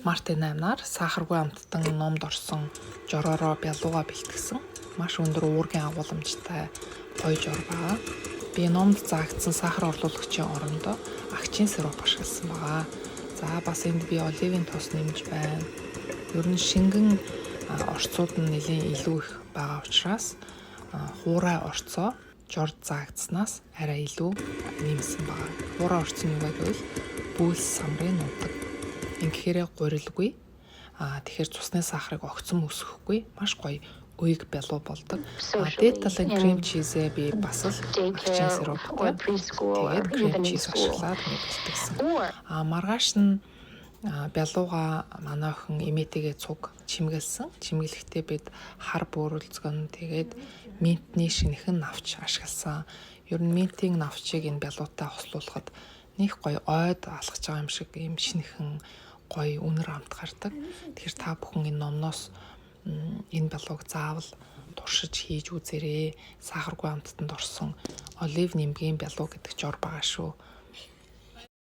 Мартын 8-наар сахаргүй амттан номд орсон жороороо бялууга бэлтгэсэн. Маш өндөр уургийн агуулмжтай гоё жор байгаа. Би номд заагдсан сахар орлуулагчийн орондоо агчийн сироп ашигласан байгаа. За, бас энд би оливын тос нэмж байна. Ер нь шингэн орцууд нь нэлээн илүү их байгаа учраас хуурай орцоо жорд заагдсанаас арай илүү нэмсэн байгаа. Хуурай орц нь юу вэ гэвэл бөөлс самрын нуудаг. Ингэхээрээ гурилгүй. Тэгэхээр цусны сахарыг огцом өсгөхгүй, маш гоё уйг бялуу болдог. Дээд талын cream cheese ээ би бас л агчийн сироптой тэгээд cream cheese ашиглаад ингэ бэлтгэсэн. Маргааш нь бялууга манай охин эмээтэйгээ цуг чимгэлсэн. Чимгэлэхдээ бид хар бөөрөлзгөн, тэгээд mint ний шинэхэн навч ашигласан. Ер нь mint ийн навчийг энэ бялуутай хослуулахад нэг гоё ойд алхаж байгаа юм шиг ийм шинэхэн гоё үнэр амт гардаг. Тэгэхээр та бүхэн энэ номноос энэ бялууг заавал туршиж хийж үзээрэй. Сахаргүй амттанд орсон олив нэмгийн бялуу гэдэг жор байгаа шүү.